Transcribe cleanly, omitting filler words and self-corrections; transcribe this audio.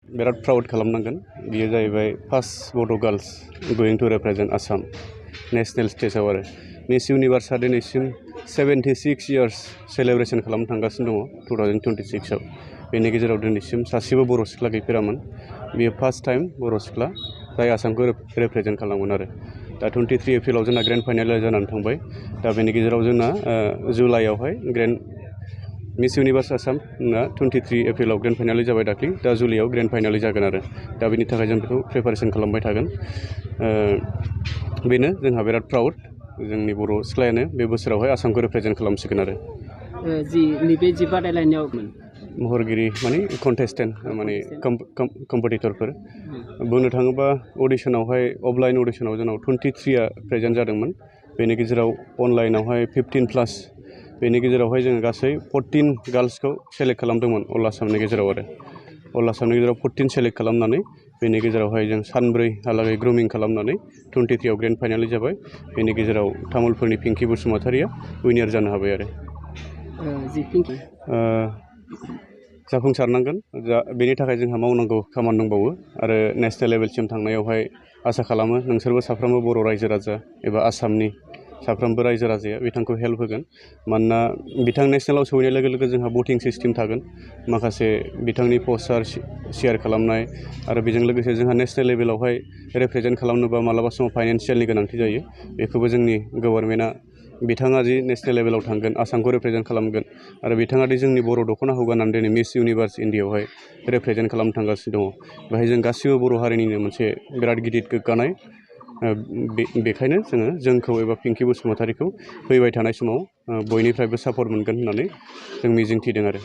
बिराद प्राउड खालामनांगोन बियो जाहैबाय first Bodo' girls going to represent Assam national स्टेजआव आरो मिस इउनिभार्सआ दिनैसिम 76 इयार्स सेलेब्रेसन खालामनो थांगासिनो दङ 2026आव बेनि गेजेराव दिनैसिम सासेबो बर' सिख्ला गैफेरामोन बियो फार्स्ट टाइम बर' सिख्ला जाय आसामखौ रिप्रेजेन्ट खालामगोन आरो दा 23 एप्रिलाव जोंना ग्रेन्ड फाइनाल जानानै थांबाय दा बेनि गेजेराव जोंना जुलाइआवहाय मिस इउनिभार्स आसामना 23 एप्रिलाव ग्रेन्ड फाइनाल जाबाय दाख्लि दा जुलाइआव ग्रेन्ड फाइनाल जागोन आरो दा बेनि थाखाय जों बेखौ प्रिपारेसन खालामबाय थागोन बेनो जोंहा बिराद प्राउड जोंनि बर' सिख्लायानो बे बोसोरावहाय आसामखौ रिप्रेजेन्ट खालामसिगोन आरो नैबे बादायलायनायाव महरगिरि माने कन्टेस्टेन्ट माने कम्पिटिटरफोर बुंनो थाङोबा अडिशनावहाय अफलाइन अडिशनाव जोंनाव 23आ प्रेजेन्ट जादोंमोन बेनि गेजेराव अनलाइनावहाय 15+ बेनि गेजेरावहाय जोङो गासै 14 गार्ल्सखौ सेलेक्ट खालामदोंमोन अल आसामनि गेजेराव आरो अल आसामनि गेजेराव 14 सेलेक्ट खालामनानै बेनि गेजेरावहाय जों सानब्रैहालागै ग्रुमिं खालामनानै 23आव ग्रेन्ड फाइनाल जाबाय बेनि गेजेराव तामुलपुरनि पिंकि बसुमतारिया उइनार जानो हाबाय आरो जाफुंसारनांगोन बेनि थाखाय जोंहा मावनांगौ खामानि दंबावो आरो नेसनेल लेभेलसिम थांनायावहाय आसा खालामो नोंसोरबो साफ्रोमबो बर' रायजो राजा एबा आसामनि साफ्रोमबो रायजो राजाया बिथांखौ हेल्प होगोन मानोना बिथां नेसनेलाव सहैनाय लोगो लोगो जोंहा भटिं सिस्टेम थागोन माखासे बिथांनि पस्टार शेयार खालामनाय आरो बेजों लोगोसे जोंहा नेसनेल लेभेलावहाय रिप्रेजेन्ट खालामनोबा मालाबा समाव फाइनान्सियेलनि गोनांथि जायो बेखौबो जोंनि गभर्नमेन्टआ बिथाङा जि नेसनेल लेभेलाव थांगोन आसामखौ रिप्रेजेन्ट खालामगोन आरो बिथाङा दि जोंनि बर' दख'नाखौ गाननानै दिनै मिस इउनिभार्स इण्डियाआवहाय रिप्रेजेन्ट खालामनो थांगासिनो दङ बेहाय जों गासिबो बर' हारिनिनो मोनसे बिराद गिदिर गोग्गानाय बेखायनो जोंखौ एबा पिंकि बसुमतारिखौ फैबाय थानाय समाव बयनिफ्रायबो सापर्ट मोनगोन होननानै जों मिजिंथिदों आरो